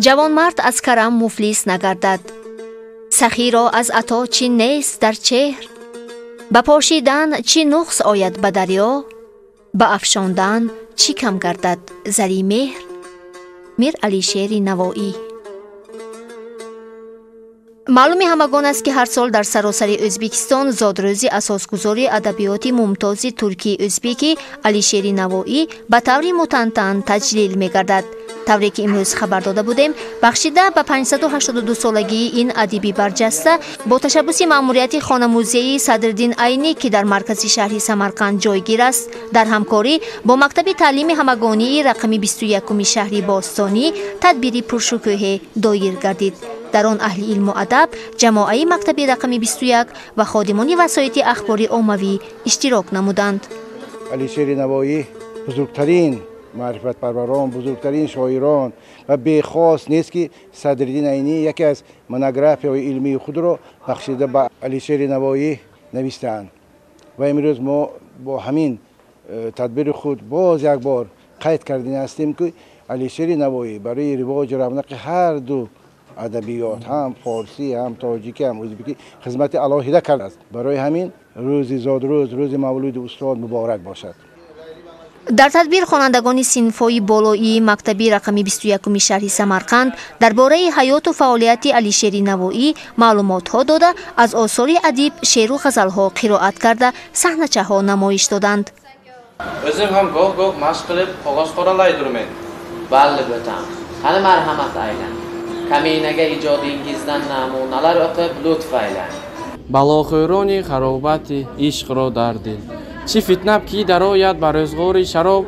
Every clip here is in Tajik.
Ҷавонмард аз карам муфлис нагардад, сахиро аз ато чӣ нест дар чеҳр, ба пошидан чӣ нуқс ояд ба дарё, ба афшондан чӣ кам гардад зари меҳр. Мир Алишери Навоӣ. Маълуми ҳамагон аст, ки ҳар сол дар саросари Ӯзбекистон зодрӯзи асосгузори адабиёти мумтози туркии ӯзбекӣ Алишери Навоӣ ба таври мутантан таҷлил мегардад. Тавре ки имрӯз хабар дода будем, бахшида ба 582 солагии ин адиби барҷаста бо ташаббуси маъмурияти хонамузеи Садриддин Айнӣ, ки дар маркази шаҳри Самарқанд ҷойгир аст, дар ҳамкорӣ бо мактаби таълими ҳамагонии рақами 21-уми шаҳри бостонӣ тадбири пуршукӯҳе доир гардид. Дар он аҳли илму адаб, ҷамоаи мактаби рақами 21 ва ходимони васоити ахбори оммавӣ иштирок намуданд. Алишери Навоӣ бузургтарин маърифатпарварон, бузургтарин шоирон ва бехос нест, ки Садриддин Айнӣ яке аз монографияҳои илмии худро бахшида ба Алишери Навоӣ навистаанд. Ва имрӯз мо бо ҳамин тадбири худ боз як бор қайд кардани ҳастем, ки Алишери Навоӣ барои ривоҷу равнақи ҳар ду адабиёт, ҳам форсӣ, ҳам тоҷикӣ, ҳам ӯзбекӣ хизмати алоҳида кардааст. Барои ҳамин рӯзи зодрӯз, рӯзи мавлуди устод муборак бошад. Дар тадбир хонандагони синфҳои болоии мактаби рақами 21-уми шаҳри Самарқанд дар бораи ҳаёту фаъолияти Алишери Навоӣ маълумотҳо дода, аз осори адиб шеъру ғазалҳо қироат карда, саҳначаҳо намоиш доданд. O'zim ham goh-goh mashq qilib qog'oz qoralaydirmen. Balli bo'tam. Qani marhamat aylang. Kaminaga ijodingizdan namunalar o'qib lutf aylang. Балохӯрони харобати ишқро дар дил. Чӣ фитнаб ки дарояд ба рӯзғори шароб,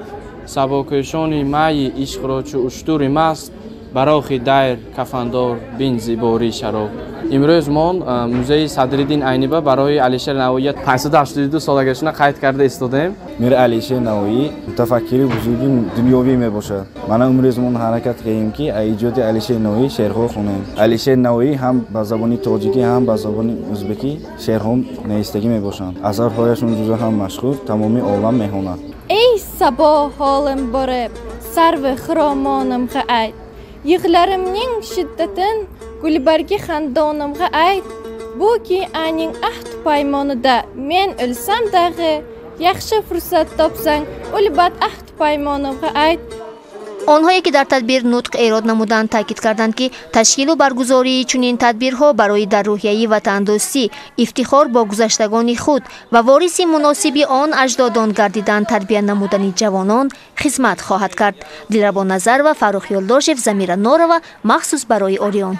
сабокӯшони майи ишқро чу уштури маст, барохи дайр кафандор бин зибори шароб. Имрӯз мо музеи Садриддин Айниба барои Алишер Навоӣ 582 солагиашона қайд карда истодем. Мир Алишер Навоӣ мутафаккири бузурги дунёвӣ мебошад. Мана имрӯз мо ҳаракат кардем, ки иҷоди Алишер Навоӣ шеърҳо хонем. Алишер Навоӣ ҳам ба забони тоҷикӣ, ҳам ба забони ӯзбекӣ шеърҳо навистагӣ мебошанд. Асарҳояшон ҷузо ҳам машҳур, тамоми олам мехонад. Эй сабо ҳолим борib, sarvi xiromонimga ayt. Yig'larimning shiddatin gulbargi xandonimga ayt. Buki aning ahd paymonida men o'lsam dag'i, yaxshi fursat topsang ulbat ahd paymonimga ayt. Онҳое ки дар тадбир нутқ эрод намуданд, таъкид карданд, ки ташкилу баргузории чунин тадбирҳо барои дар рӯҳияи ватандӯстӣ, ифтихор бо гузаштагони худ ва вориси муносиби он аҷдодон гардидан тарбия намудани ҷавонон хизмат хоҳад кард. Дилрабо Назарова, Фаррух Ёлдошев, Замира Норова, махсус барои Орион.